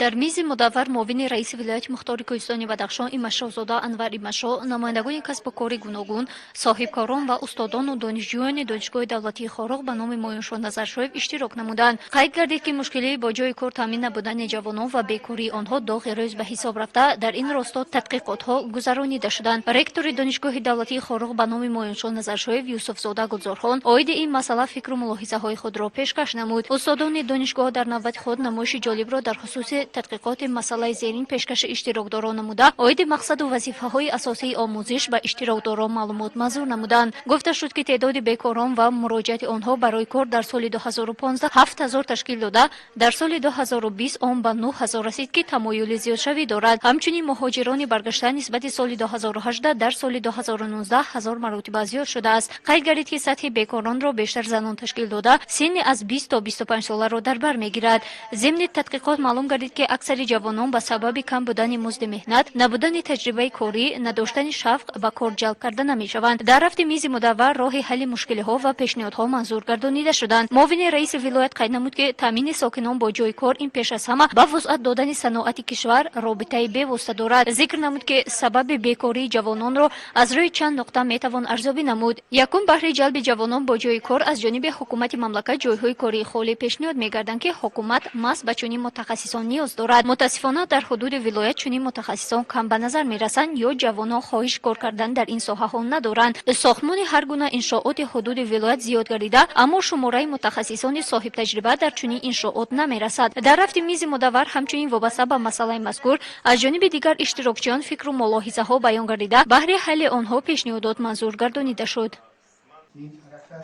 Дар мизи мудаввар муовини раиси вилояти мухтори Кӯҳистони Бадахшон Имашозода Анвар Имашо, намояндагони касбу кори гуногун, соҳибкорон ва устодону донишҷӯёни Донишгоҳи давлатии Хоруғ ба номи Моиншо Назаршоев иштирок намуданд. Қайд гардид, ки мушкилии бо ҷойи кор таъмин набудани ҷавонон ва бекории онҳо доғи рӯз ба ҳисоб рафта, дар ин росто тадқиқотҳо гузаронида шуданд. Ректори Донишгоҳи давлатии Хоруғ ба номи Моиншо Назаршоев Юсуфзода Гулзорхон оиди ин масъала фикру мулоҳизаҳои худро пешкаш намуд. Устодони донишгоҳ дар навбати худ намоиши ҷолибро дар хусуси тадқиқоти масъалаи зерин пешкаши иштирокдорон намуда, оиди мақсаду вазифаҳои асосии омӯзиш ба иштирокдорон маълумот манзур намуданд. Гуфта шуд, ки теъдоди бекорон ва муроҷиати онҳо барои кор дар соли 2015 7000 ташкил дода, дар соли 2020 он ба 9000 расид, ки тамоюли зиёдшавӣ дорад. Ҳамчунин муҳоҷирони баргашта нисбати соли 2018 дар соли 2019 ҳазор маротиба зиёд шудааст. Қайд гардид, ки сатҳи бекоронро бештар занон ташкил дода, синни аз 20 то 25 соларо дар бар мегирад. Зимни тадқиқот маълум гардид, ки аксари ҷавонон ба сабаби кам будани музди меҳнат, набудани таҷрибаи корӣ, надоштани шавқ ба кор ҷалб карда намешаванд. Дар рафти мизи мудаввар роҳи ҳалли мушкилиҳо ва пешниҳодҳо манзур гардонида шуданд. Муовини раиси вилоят қайд намуд, ки таъмини сокинон бо ҷойи кор ин пеш аз ҳама ба вусъат додани саноати кишвар робитаи бевосита дорад. Зикр намуд, ки сабаби бекории ҷавононро аз рӯи чанд нуқта метавон арзёбӣ намуд. Якум, баҳри ҷалби ҷавонон бо ҷойи кор аз ҷониби ҳукумати мамлакат ҷойҳои кории холӣ пешниҳод мегарданд, ки ҳукумат маҳз ба чунин мутахассисон ниёз дорад. Мутаассифона, дар ҳудуди вилоят чунин мутахассисон кам ба назар мерасанд ё ҷавонон хоҳиш кор кардан дар ин соҳаҳо надоранд. Сохтмони ҳар гуна иншооти ҳудуди вилоят зиёд гардида, аммо шумораи мутахассисони соҳибтаҷриба дар чунин иншоот намерасад. Дар рафти мизи мудаввар ҳамчунин вобаста ба масъалаи мазкур аз ҷониби дигар иштирокчиён фикру мулоҳизаҳо баён гардида, баҳри ҳалли онҳо пешниҳодот манзур гардонида шуд.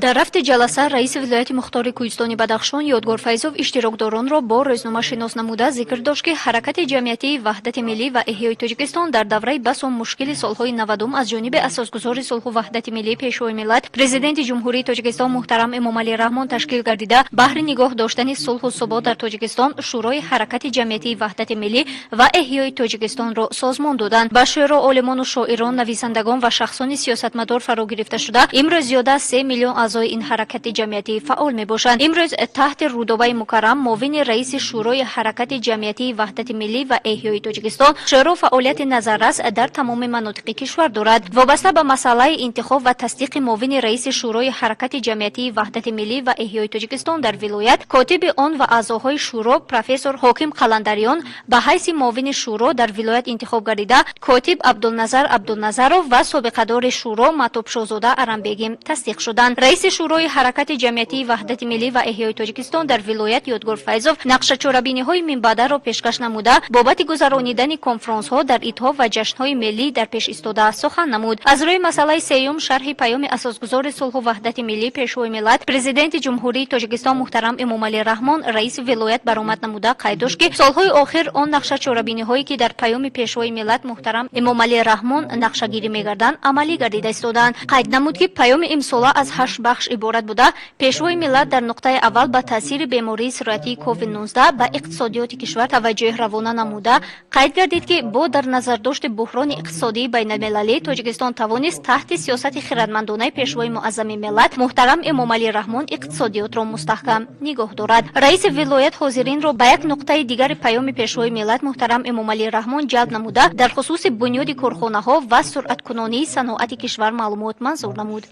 Дар рафти ҷаласа раиси вилояти мухтори Кӯҳистони Бадахшон Ёдгор Файзов иштирокдоронро бо рӯзнома шинос намуда, зикр дошт, ки Ҳаракати ҷамъиятии ваҳдати миллӣ ва эҳёи Тоҷикистон дар давраи басо мушкили солҳои 90-ум аз ҷониби асосгузори сулҳу ваҳдати миллӣ, Пешвои миллат, Президенти Ҷумҳурии Тоҷикистон муҳтарам Эмомалӣ Раҳмон ташкил гардида, баҳри нигоҳ доштани сулҳу субот дар Тоҷикистон Шӯрои ҳаракати ҷамъиятии ваҳдати миллӣ ва эҳёи Тоҷикистонро созмон доданд. Ба шӯро олимону шоирон, нависандагон ва шахсони сиёсатмадор фаро гирифта шуда, имрӯз зиёда аз 3 миллион аъзои ин ҳаракати ҷамъиятӣ фаъол мебошанд. Имрӯз таҳти рудобаи мукаррам муовини раиси Шӯрои ҳаракати ҷамъиятии ваҳдати миллӣ ва эҳёи Тоҷикистон шӯро фаъолияти назаррас дар тамоми манотиқи кишвар дорад. Вобаста ба масъалаи интихоб ва тасдиқи муовини раиси Шӯрои ҳаракати ҷамъиятии ваҳдати миллӣ ва эҳёи Тоҷикистон дар вилоят, котиби он ва аъзоҳои шӯро профессор Ҳоким Қаландариён ба ҳайси муовини шӯро дар вилоят интихоб гардида, котиб Абдулназар Абдулназаров ва собиқадори шӯро Матобшозода Арамбегим тасдиқ шуданд. Раиси Шӯрои ҳаракати ҷамъиятии ваҳдати миллӣ ва эҳёи Тоҷикистон дар вилоят Ёдгор Файзов нақшачорабиниҳои минбаъдаро пешкаш намуда, бобати гузаронидани конфронсҳо дар идҳо ва ҷашнҳои миллӣ дар пеш истода сухан намуд. Аз рӯи масъалаи сеюм шарҳи паёми асосгузори сулҳу ваҳдати миллӣ, Пешвои миллат, Президенти Ҷумҳурии Тоҷикистон муҳтарам Эмомалӣ Раҳмон раиси вилоят баромад намуда, қайд дошт, ки солҳои охир он нақшачорабиниҳое, ки дар паёми Пешвои миллат муҳтарам Эмомалӣ Раҳмон нақшагирӣ мегарданд, амалӣ гардида истодаанд. Қайд намуд, ки паёми имсола аз ҳашт бахш иборат буда, Пешвои миллат дар нуқтаи аввал ба таъсири бемории сироятии COVID-19 ба иқтисодиёти кишвар таваҷҷӯҳ равона намуда, қайд гардид, ки бо дар назардошти буҳрони иқтисодии байналмилалӣ Тоҷикистон тавонист таҳти сиёсати хирадмандонаи Пешвои муаззами миллат муҳтарам Эмомалӣ Раҳмон иқтисодиётро мустаҳкам нигоҳ дорад. Раиси вилоят ҳозиринро ба як нуқтаи дигари паёми Пешвои миллат муҳтарам Эмомалӣ Раҳмон ҷалб намуда, дар хусуси бунёди корхонаҳо ва суръаткунонии саноати кишвар маълумот манзур намуд.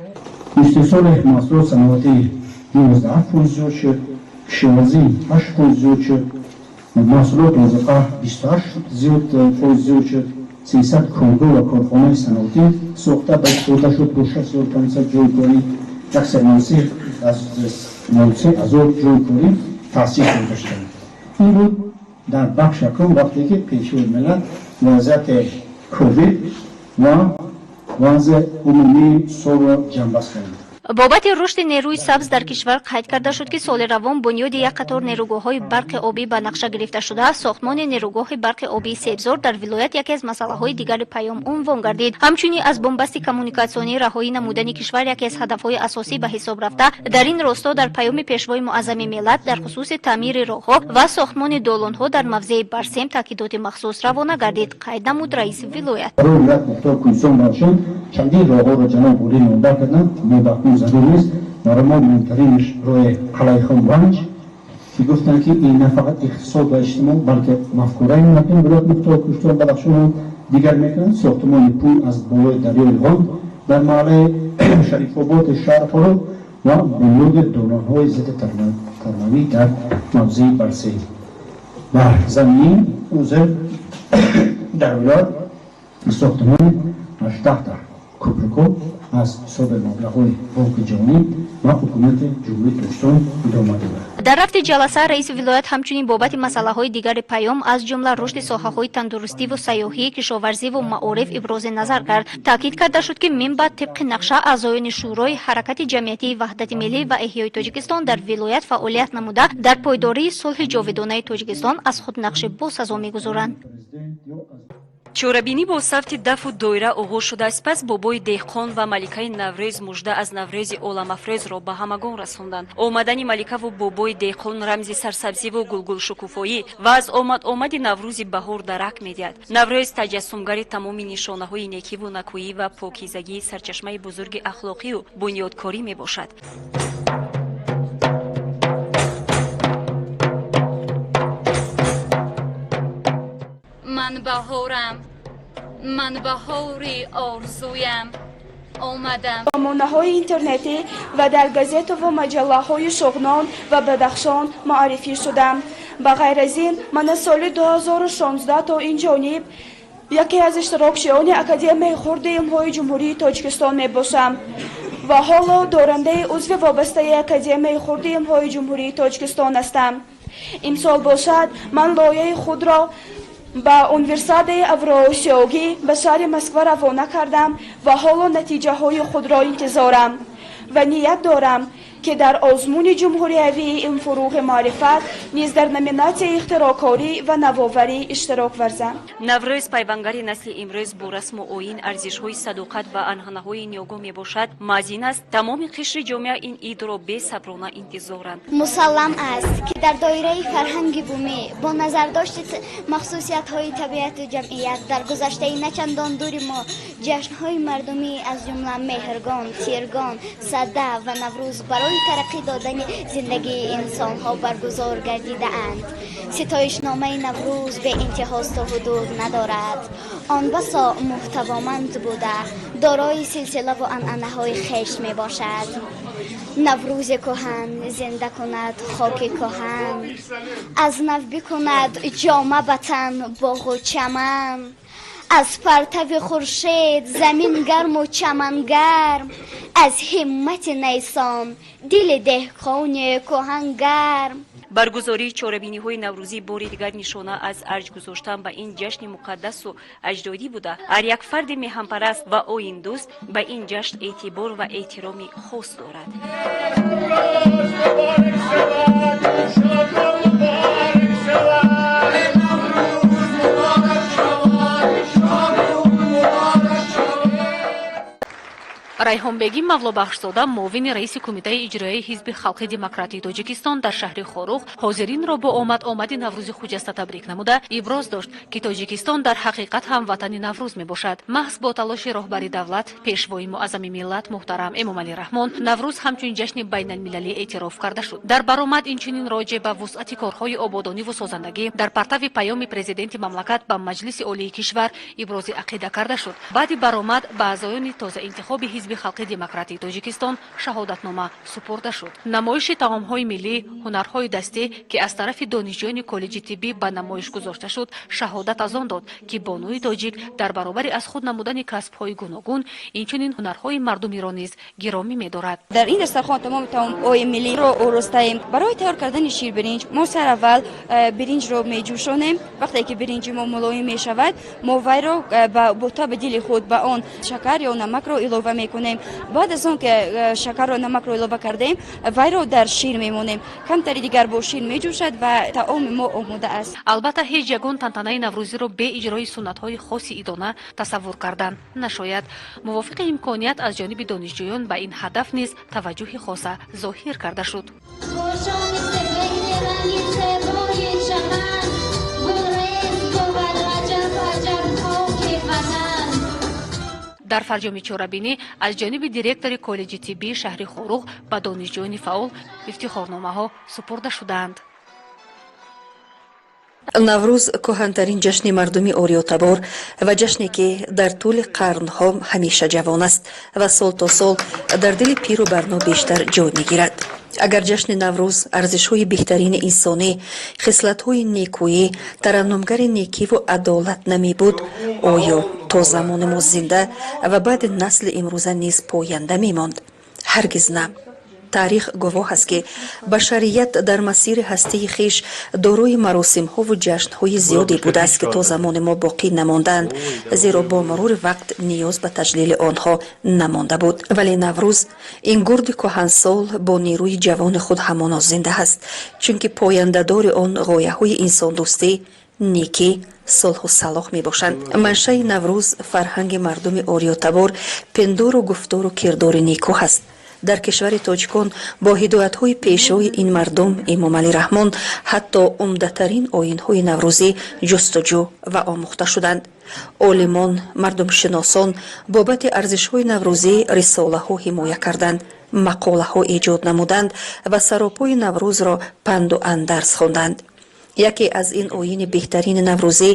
Истеҳсоли маҳсулот саноатӣ 19% зиёд шуд, кишоварзӣ 8% зиёд шуд, маҳсулоти озуқа 28% зиёд шуд, 300 коргоҳ ва корхонаи саноатӣ сохта ба истифода шуд бо 6500 ҷойи корӣ, 193 ҳазор ҷойи корӣ таъсис дода шуданд. Ин буд дар бахш якум, вақте ки Пешвои миллат вазъияти ковид ва вазъи умумии солро ҷамъбаст карданд. Бобати рушди нерӯи сабз дар кишвар қайд карда шуд, ки соли равон бунёди як қатор нерӯгоҳҳои барқи обӣ ба нақша гирифта шуда, сохтмони нерӯгоҳи барқи обии Себзор дар вилоят яке аз масъалаҳои дигари паём унвон гардид. Ҳамчунин аз бунбасти коммуникатсионӣ раҳоӣ намудани кишвар яке аз ҳадафҳои асосӣ ба ҳисоб рафта, дар ин росто дар паёми Пешвои муаззами миллат дар хусуси таъмири роҳҳо ва сохтмони долонҳо дар мавзеи Барсем таъкидоти махсус равона гардид, қайд намуд раиси вилоят. Барои вилоят мухтор Кӯҳистон Бадахшон чандин роҳҳоро ҷаноб олӣ номбар карданд. Мо ба кун зарур нест. Барои мо муҳимтаринаш роҳи Қалайхон Ванҷ. Ки гуфтанд, ки ин на фақат иқтисод ва иҷтимоъ, балки мафкураи мардуми вилояти мухтори Кӯҳистони Бадахшонро дигар мекунанд. Сохтмони пул аз болои дарёи Ғонд дар маҳаллаи Шарифободи шаҳри Хоруғ ва бунёди долонҳои зидди тармавӣ дар мавзеи Барсӣ. Ва замини ҳозир дар вилоят сохтмони 18 кӯпрукҳо аз ҳисоби маблағҳои Бонки Ҷаҳонӣ ва Ҳукумати Ҷумҳурии Тоҷикистон идома дорад. Дар рафти ҷаласа раиси вилоят ҳамчунин бобати масъалаҳои дигари паём, аз ҷумла рушди соҳаҳои тандурустиву сайёҳӣ, кишоварзиву маориф ибрози назар кард. Таъкид карда шуд, ки мин баъд тибқи нақша аъзоёни Шӯрои ҳаракати ҷамъиятии Ваҳдати миллӣ ва эҳёи Тоҷикистон дар вилоят фаъолият намуда, дар пойдории сулҳи ҷовидонаи Тоҷикистон аз худ нақши босазо мегузоранд. Чорабинӣ бо савти дафу доира оғоз шуда, сипас бобои деҳқон ва маликаи Наврӯз мужда аз Наврӯзи оламафрӯзро ба ҳамагон расонданд. Омадани маликаву бобои деҳқон рамзи сарсабзиву гулгулшукуфоӣ ва аз омад-омади наврӯзи баҳор дарак медиҳад. Наврӯз таҷассумгари тамоми нишонаҳои некиву накӯӣ ва покизагии сарчашмаи бузурги ахлоқию бунёдкорӣ мебошад. Ман баҳорам, ман баҳори орзуям, омадам. Сомонаҳои интернетӣ ва дар газетаву маҷаллаҳои Шуғнон ва Бадахшон муаррифӣ шудам. Ба ғайр аз ин, ман аз соли 2016 то ин ҷониб яке аз иштирокчиёни Академияи хурди илмҳои Ҷумҳурии Тоҷикистон мебошам ва ҳоло дорандаи узви вобастаи Академияи хурди илмҳои Ҷумҳурии Тоҷикистон ҳастам. Имсол бошад, ман лоиҳаи худро ба Универсиадаи Авроосиёгӣ ба шаҳри Москва равона кардам ва ҳоло натиҷаҳои худро интизорам ва ният дорам, ки дар озмуни ҷумҳуриявии Илмфурӯғи маърифат низ дар номинатсияи ихтироъкорӣ ва навоварӣ иштирок варзам. Наврӯз пайвангари насли имрӯз бо расму оин, арзишҳои садоқат ва анъанаҳои ниёгон мебошад. Маъз ин аст, тамоми қишри ҷомеа ин идро бесаброна интизоранд. Мусаллам аст, ки дар доираи фарҳанги бумӣ бо назардошти махсусиятҳои табиату ҷамъият дар гузаштаи начандон дури мо ҷашнҳои мардумӣ, аз ҷумла Меҳргон, Тиргон, Сада ва Наврӯз барои тараққӣ додани зиндагии инсонҳо баргузор гардидаанд. Ситоишномаи Наврӯз беинтиҳосту ҳудуд надорад. Он басо муҳтавоманд буда, дорои силсилаву анъанаҳои хеш мебошад. Наврӯзи кӯҳан зинда кунад хоки кӯҳан, аз нав бикунад ҷома ба тан боғу чаман. Аз партави хуршед замин гарму чаман гарм, аз ҳиммати найсон дили деҳқони кӯҳан гарм. Баргузории чорабиниҳои наврӯзӣ бори дигар нишона аз арҷ гузоштан ба ин ҷашни муқаддасу аҷдодӣ буда, ҳар як фарди меҳанпараст ва оиндӯст ба ин ҷашн эътибор ва эҳтироми хос дорад. Райҳонбегим Мавлобахшзода, муовини раиси Кумитаи иҷроияи Ҳизби халқи демократии Тоҷикистон дар шаҳри Хоруғ, ҳозиринро бо омад-омади Наврӯзи хуҷаста табрик намуда, иброз дошт, ки Тоҷикистон дар ҳақиқат ҳам ватани Наврӯз мебошад. Маҳз бо талоши роҳбари давлат, пешвои муаззами миллат муҳтарам Эмомалӣ Раҳмон, Наврӯз ҳамчун ҷашни байналмилалӣ эътироф карда шуд. Дар баромад инчунин роҷеъ ба вусъати корҳои ободониву созандагӣ дар партави паёми президенти мамлакат ба Маҷлиси Олии кишвар ибрози ақида карда шуд. Баъди баромад ба аъзоёни тозаинтихоби Ҳизби халқи демократии Тоҷикистон шаҳодатнома супурда шуд. Намоиши таомҳои миллӣ, ҳунарҳои дастӣ, ки аз тарафи донишҷӯёни коллеҷи тиббӣ ба намоиш гузошта шуд, шаҳодат аз он дод, ки бонуи тоҷик дар баробари аз худ намудани касбҳои гуногун, инчунин ҳунарҳои мардумиро низ гиромӣ медорад. Дар ин дастархон тамоми таомҳои миллиро оростаем. Барои тайёр кардани ширбиринҷ мо сараввал биринҷро меҷӯшонем. Вақте ки биринҷи мо мулоим мешавад, мо вайро бо таби дили худ ба он шакар ё намакро илова мекунем. Баъд аз он ки шакарро, намакро илова кардем, вайро дар шир мемонем. Камтари дигар бо шир меҷӯшад ва таоми мо омода аст. Албатта, ҳеҷ ягон тантанаи наврӯзиро бе иҷрои суннатҳои хоси идона тасаввур кардан нашояд. Мувофиқи имконият аз ҷониби донишҷӯён ба ин ҳадаф низ таваҷҷӯҳи хоса зоҳир карда шуд. Хошони сепехри ранги зебои чаман, гулрез бувад аҷаб аҷаб хоки ватан. Дар фарҷоми чорабинӣ аз ҷониби директори коллеҷи тиббии шаҳри Хоруғ ба донишҷӯёни фаъол ифтихорномаҳо супурда шудаанд. Наврӯз кӯҳантарин ҷашни мардуми ориётабор ва ҷашне, ки дар тӯли қарнҳо ҳамеша ҷавон аст ва сол то сол дар дили пиру барно бештар ҷой мегирад. Агар ҷашни Наврӯз арзишҳои беҳтарини инсонӣ, хислатҳои некӯӣ, тараннумгари некиву адолат намебуд, оё то замони мо зинда ва баъди насли имрӯза низ поянда мемонд? Ҳаргиз на. Таърих гувоҳ аст, ки башарият дар масири ҳастии хеш дорои маросимҳову ҷашнҳои зиёде будааст, ки то замони мо боқӣ намондаанд, зеро бо мурури вақт ниёз ба таҷлили онҳо намонда буд. Вале Наврӯз, ин гурди кӯҳансол, бо нерӯи ҷавони худ ҳамоно зинда аст, чунки пояндадори он ғояҳои инсондӯстӣ, некӣ, сулҳу салоҳ мебошанд. Маншаи Наврӯз фарҳанги мардуми ориётабор, пиндору гуфтору кирдори некӯ ҳаст. Дар кишвари тоҷикон бо ҳидоятҳои пешвои ин мардум, Эмомалӣ Раҳмон, ҳатто умдатарин оинҳои наврӯзӣ ҷустуҷӯ ва омӯхта шуданд. Олимон, мардумшиносон бобати арзишҳои наврӯзӣ рисолаҳо ҳимоя карданд, мақолаҳо эҷод намуданд ва саропои Наврӯзро панду андарз хонданд. Яке аз ин оини беҳтарини наврӯзӣ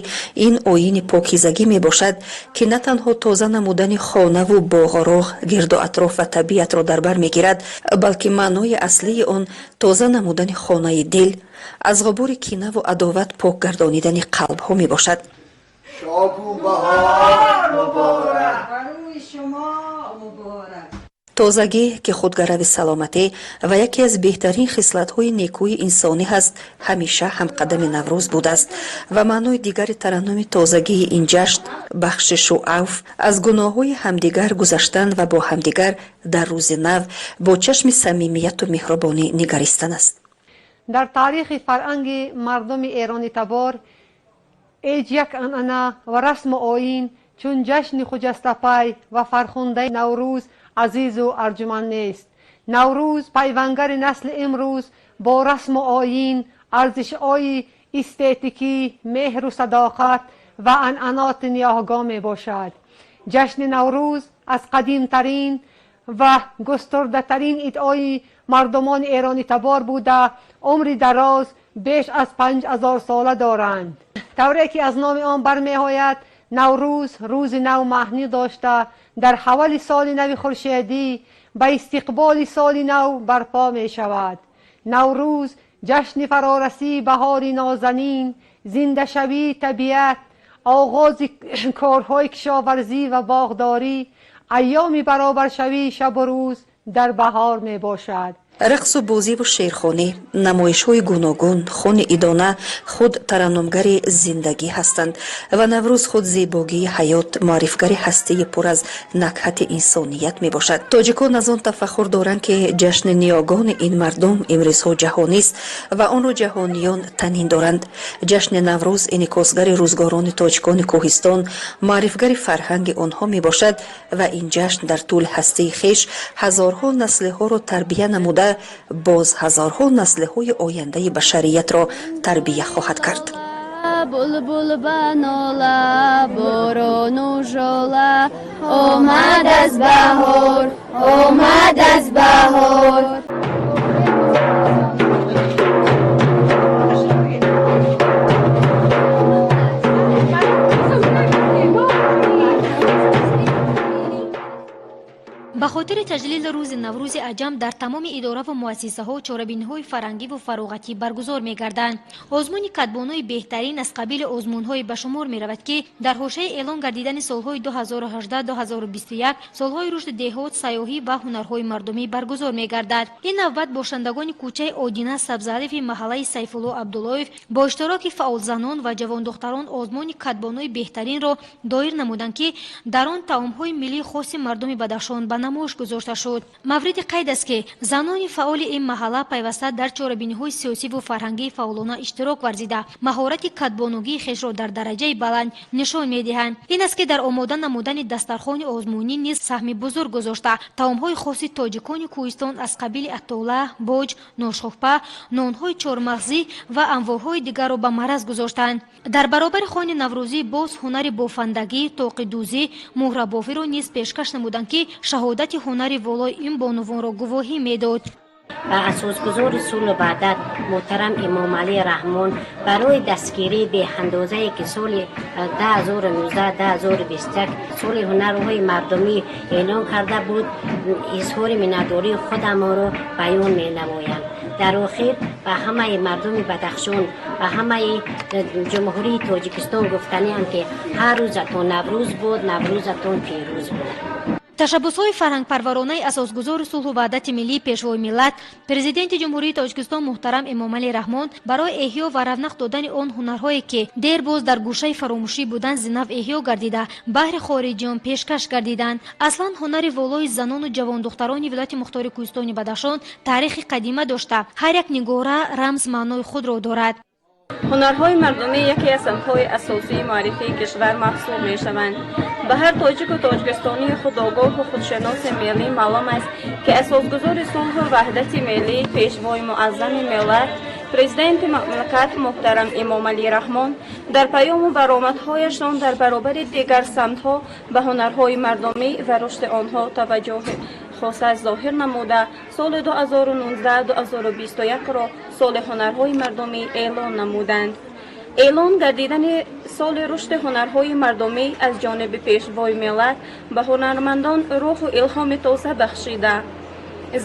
ин оини покизагӣ мебошад, ки на танҳо тоза намудани хонаву боғу роғ, гирду атроф ва табиатро дар бар мегирад, балки маънои аслии он тоза намудани хонаи дил, аз ғубори кинаву адоват пок гардонидани қалбҳо мебошад. Шоку баҳор муборак! Барои шумо муборак! Тозагӣ, ки худгарави саломатӣ ва яке аз беҳтарин хислатҳои некӯи инсонӣ ҳаст, ҳамеша ҳамқадами Наврӯз будааст ва маънои дигари тараннуми тозагии ин ҷашн бахшишу авф, аз гуноҳҳои ҳамдигар гузаштан ва бо ҳамдигар дар рӯзи нав бо чашми самимияту меҳрубонӣ нигаристан аст. Дар таърихи фарҳанги мардуми эронитабор ҳеҷ як анъана ва расму оин чун ҷашни хуҷастапай ва фархундаи Наврӯз азизу арҷуманд нест. Наврӯз пайвангари насли имрӯз бо расму оин, арзишҳои эстетикӣ, меҳру садоқат ва анъаноти ниёгон мебошад. Ҷашни Наврӯз аз қадимтарин ва густурдатарин идҳои мардумони эронитабор буда, умри дароз беш аз 5000 сола доранд. Тавре ки аз номи он бармеояд, Наврӯз рӯзи нав маънӣ дошта, дар аввали соли нави хуршедӣ ба истиқболи соли нав барпо мешавад. Наврӯз ҷашни фарорасии баҳори нозанин, зиндашавии табиат, оғози корҳои кишоварзӣ ва боғдорӣ, айёми баробаршавии шабу рӯз дар баҳор мебошад. Рақсу бозиву шеърхонӣ, намоишҳои гуногун, хони идона худ тараннумгари зиндагӣ ҳастанд ва Наврӯз худ зебогии ҳаёт, муаррифгари ҳастии пур аз накҳати инсоният мебошад. Тоҷикон аз он тафаххур доранд, ки ҷашни ниёгони ин мардум имрӯзҳо ҷаҳонист ва онро ҷаҳониён танин доранд. Ҷашни Наврӯз инъикосгари рӯзгорони тоҷикони кӯҳистон, муаррифгари фарҳанги онҳо мебошад ва ин ҷашн дар тӯли ҳастии хеш ҳазорҳо наслиҳоро тарбия намуда, боз ҳазорҳо наслиҳои ояндаи башариятро тарбия хоҳад кард. Булбул ба нола, борону жола, омад аз баҳор, омад аз баҳор. Ба хотири таҷлили рӯзи Наврӯзи аҷам дар тамоми идораву муассисаҳо чорабиниҳои фарҳангиву фароғатӣ баргузор мегарданд. Озмуни кадбонуи беҳтарин аз қабили озмунҳое ба шумор меравад, ки дар ҳошияи эълон гардидани солҳои 2018-2021 солҳои рушди деҳот, сайёҳӣ ва ҳунарҳои мардумӣ баргузор мегардад. Ин навбат бошандагони кӯчаи Одина Сабзалиеви маҳаллаи Сайфулло Абдуллоев бо иштироки фаъолзанон ва ҷавондухтарон озмуни кадбонуи беҳтаринро доир намуданд, ки дар он таомҳои миллии хоси мардуми Бадахшон ба намоиш гузошта шуд. Мавриди қайд аст, ки занони фаъоли ин маҳалла пайваста дар чорабиниҳои сиёсиву фарҳангӣ фаъолона иштирок варзида, маҳорати кадбонугии хешро дар дараҷаи баланд нишон медиҳанд. Ин аст, ки дар омода намудани дастархони озмунӣ низ саҳми бузург гузошта, таомҳои хоси тоҷикони кӯҳистон аз қабили атола, боҷ, ношхӯпа, нонҳои чормағзӣ ва анворҳои дигарро ба мараз гузоштанд. Дар баробари хони наврӯзӣ боз ҳунари бофандагӣ, тоқидӯзӣ, муҳрабофиро низ пешкаш намуданд, ки шаҳодати ҳунари волои ин бонувонро гувоҳӣ медод. Ба асосгузори сулҳу ваҳдат муҳтарам Эмомалӣ Раҳмон барои дастгирии беҳандозае, ки соли 2019-2021 соли ҳунарҳои мардумӣ эълон карда буд, изҳори миннатдории худамонро баён менамоям. Дар охир ба ҳамаи мардуми Бадахшон, ба ҳамаи Ҷумҳурии Тоҷикистон гуфтаниам, ки ҳар рӯзатон Наврӯз буд, Наврӯзатон пирӯз буд. Ташаббусҳои фарҳангпарваронаи асосгузори сулҳу ваҳдати миллӣ, Пешвои миллат, Президенти Ҷумҳурии Тоҷикистон муҳтарам Эмомалӣ Раҳмон барои эҳё ва равнақ додани он ҳунарҳое, ки дербоз дар гӯшаи фаромӯшӣ буданд, зинав эҳё гардида, баҳри хориҷиён пешкаш гардиданд. Аслан ҳунари волои занону ҷавондухтарони вилояти мухтори Кӯҳистони Бадахшон таърихи қадима дошта, ҳар як нигора рамз маънои худро дорад. Ҳунарҳои мардумӣ яке аз самтҳои асосии муаррифии кишвар маҳсуб мешаванд. Ба ҳар тоҷику тоҷикистонии худогоҳу худшиноси миллӣ маълум аст, ки асосгузори сулҳу ваҳдати миллӣ, Пешвои муаззами миллат, Президенти мамлакат муҳтарам Эмомалӣ Раҳмон дар паёму баромадҳояшон дар баробари дигар самтҳо ба ҳунарҳои мардумӣ ва рушди онҳо таваҷҷӯҳи хоса зоҳир намуда, соли 2019-2021-ро соли ҳунарҳои мардумӣ эълон намуданд. Эълон гардидани соли рушди ҳунарҳои мардумӣ аз ҷониби Пешвои миллат ба ҳунармандон рӯҳу илҳоми тоза бахшида,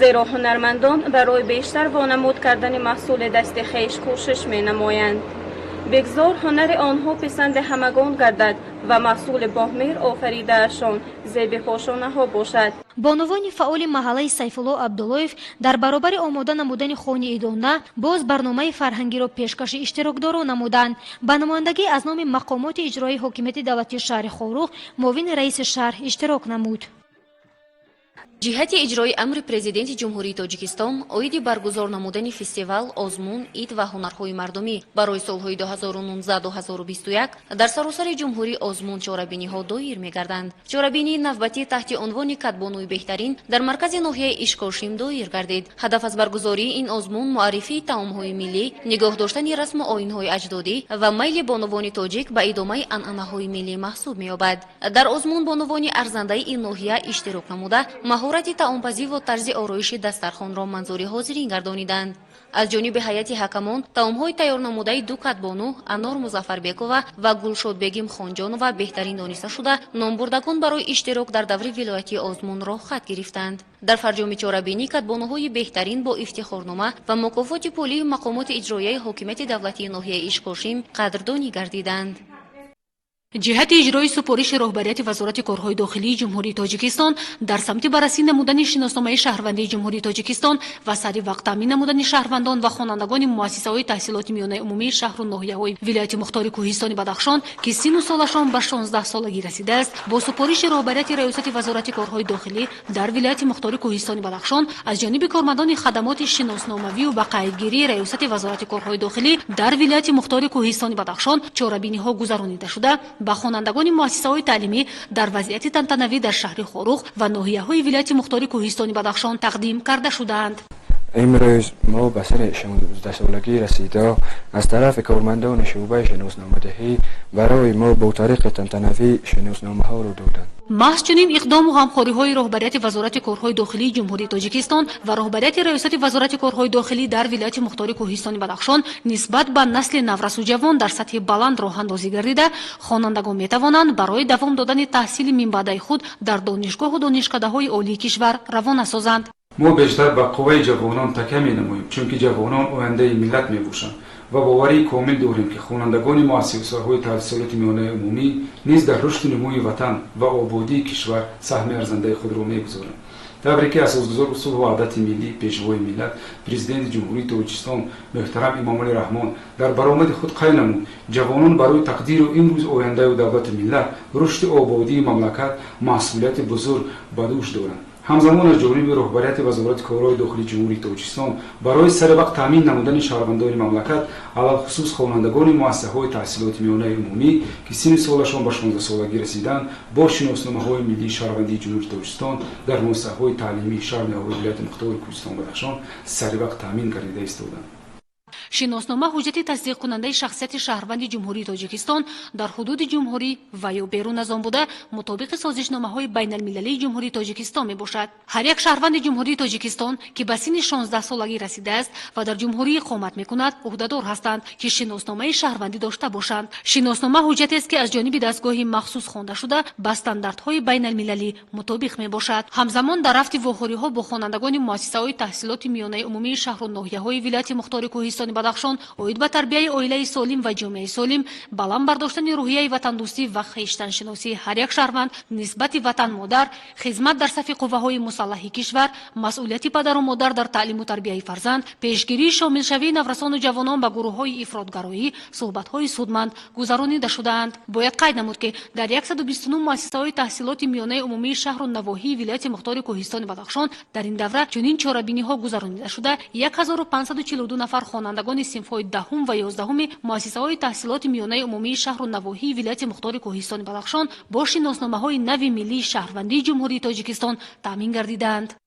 зеро ҳунармандон барои бештар вонамуд кардани маҳсули дасти хеш кӯшиш менамоянд. Бигзор ҳунари онҳо писанди ҳамагон гардад ва маҳсули боҳмеҳр офаридаашон зеби кошонаҳо бошад. Бонувони фаъоли маҳаллаи Сайфулло Абдуллоев дар баробари омода намудани хони идона боз барномаи фарҳангиро пешкаши иштирокдорон намуданд. Ба намояндагӣ аз номи мақомоти иҷроии ҳокимияти давлатии шаҳри Хоруғ муовини раиси шаҳр иштирок намуд. Ҷиҳати иҷрои амри Президенти Ҷумҳурии Тоҷикистон оиди баргузор намудани фестивал, озмун, ид ва ҳунарҳои мардумӣ барои солҳои 2019-2021 дар саросари ҷумҳурӣ озмун чорабиниҳо доир мегарданд. Чорабинии навбатӣ таҳти унвони «Кадбонуи беҳтарин» дар маркази ноҳияи Ишкошим доир гардид. Ҳадаф аз баргузории ин озмун муаррифии таомҳои миллӣ, нигоҳ доштани расму оинҳои аҷдодӣ ва майли бонувони тоҷик ба идомаи анъанаҳои миллӣ маҳсуб меёбад. Дар озмун бонувони арзандаи ин ноҳия иштирок намуда, маҳорати таомпазӣ ва тарзи ороиши дастархонро манзури ҳозирин гардониданд. Аз ҷониби ҳайати ҳакамон таомҳои тайёрнамудаи ду кадбону, Анор Музаффарбекова ва Гулшодбегим Хонҷонова, беҳтарин дониста шуда, номбурдагон барои иштирок дар даври вилоятии озмун роҳхат гирифтанд. Дар фарҷоми чорабинӣ кадбонуҳои беҳтарин бо ифтихорнома ва мукофоти пулии мақомоти иҷроияи ҳокимияти давлатии ноҳияи Ишкошим қадрдонӣ гардиданд. Ҷиҳати иҷрои супориши роҳбарияти Вазорати корҳои дохилии Ҷумҳурии Тоҷикистон дар самти баррасӣ намудани шиносномаи шаҳрвандии Ҷумҳурии Тоҷикистон ва сари вақт таъмин намудани шаҳрвандон ва хонандагони муассисаҳои таҳсилоти миёнаи умумии шаҳру ноҳияҳои вилояти мухтори Кӯҳистони Бадахшон, ки синну солашон ба 16-солагӣ расидааст, бо супориши роҳбарияти Раёсати Вазорати корҳои дохилӣ дар вилояти мухтори Кӯҳистони Бадахшон аз ҷониби кормандони хадамоти шиносномавию ба қайдгирии Раёсати Вазорати корҳои дохилӣ дар вилояти мухтори Кӯҳистони Бадахшон чорабиниҳо гузаронида шуда, ба хонандагони муассисаҳои таълимӣ дар вазъияти тантанавӣ дар шаҳри Хоруғ ва ноҳияҳои вилояти мухтори Кӯҳистони Бадахшон тақдим карда шудаанд. Имрӯз мо ба синни 16-солагӣ расида, аз тарафи кормандони шӯъбаи шиносномадиҳӣ барои мо бо тариқи тантанавӣ шиносномаҳоро доданд. Маҳз чунин иқдому ғамхориҳои роҳбарияти Вазорати корҳои дохилии Ҷумҳурии Тоҷикистон ва роҳбарияти Раёсати Вазорати корҳои дохилӣ дар вилояти мухтори Кӯҳистони Бадахшон нисбат ба насли наврасу ҷавон дар сатҳи баланд роҳандозӣ гардида, хонандагон метавонанд барои давом додани таҳсили минбаъдаи худ дар донишгоҳу донишкадаҳои олии кишвар равона созанд. Мо бештар ба қувваи ҷавонон такя менамоем, чунки ҷавонон ояндаи миллат мебошанд ва боварии комил дорем, ки хонандагони муассисаҳои таҳсилоти миёнаи умумӣ низ дар рушду нумӯи ватан ва ободии кишвар саҳми арзандаи худро мегузоранд. Тавре ки асосгузори сулҳу ваҳдати миллӣ, Пешвои миллат, Президенти Ҷумҳурии Тоҷикистон муҳтарам Эмомалӣ Раҳмон дар баромади худ қайд намуд, ҷавонон барои тақдиру имрӯз, ояндаю давлату миллат, рушди ободии мамлакат масъулияти бузург ба дӯш доранд. Ҳамзамон аз ҷониби роҳбарияти Вазорати корҳои дохилии Ҷумҳурии Тоҷикистон барои саривақт таъмин намудани шаҳрвандони мамлакат, алалхусус хонандагони муассисаҳои таҳсилоти миёнаи умумӣ, ки синни солашон ба 16-солагӣ расиданд, бо шиносномаҳои миллии шаҳрвандии Ҷумҳурии Тоҷикистон дар муассисаҳои таълимии шаҳру ноҳияҳои вилояти мухтори Кӯҳистони Бадахшон саривақт таъмин гардида истоданд. Шиноснома ҳуҷҷати тасдиқкунандаи шахсияти шаҳрванди Ҷумҳурии Тоҷикистон дар ҳудуди ҷумҳурӣ ва ё берун аз он буда, мутобиқи созишномаҳои байналмилалии Ҷумҳурии Тоҷикистон мебошад. Ҳар як шаҳрванди Ҷумҳурии Тоҷикистон, ки ба синни 16-солагӣ расидааст ва дар ҷумҳурӣ иқомат мекунад, ӯҳдадор ҳастанд, ки шиносномаи шаҳрвандӣ дошта бошанд. Шиноснома ҳуҷҷатест, ки аз ҷониби дастгоҳи махсус хонда шуда, ба стандартҳои байналмилалӣ мутобиқ мебошад. Ҳамзамон дар рафти вохӯриҳо бо хонандагони муассисаҳои таҳсилоти миёнаи умумии шаҳру ноҳияҳои вилояти мухтори кӯҳистони Бадахшон оид ба тарбияи оилаи солим ва ҷомеаи солим, баланд бардоштани рӯҳияи ватандӯстӣ ва хештаншиносии ҳар як шаҳрванд нисбати ватан модар, хизмат дар сафи қувваҳои мусаллаҳи кишвар, масъулияти падару модар дар таълиму тарбияи фарзанд, пешгирии шомилшавии наврасону ҷавонон ба гурӯҳҳои ифротгароӣ суҳбатҳои судманд гузаронида шудаанд. Бояд қайд намуд, ки дар 129 муассисаҳои таҳсилоти миёнаи умумии шаҳру навоҳии вилояти мухтори кӯҳистони Бадахшон дар ин давра чунин чорабиниҳо гузаронида шуда, 1542 нафар хонандагони синфҳои даҳум ва 11-уми муассисаҳои таҳсилоти миёнаи умумии шаҳру навоҳии вилояти мухтори кӯҳистони Бадахшон бо шиносномаҳои нави миллии шаҳрвандии Ҷумҳурии Тоҷикистон таъмин гардидаанд.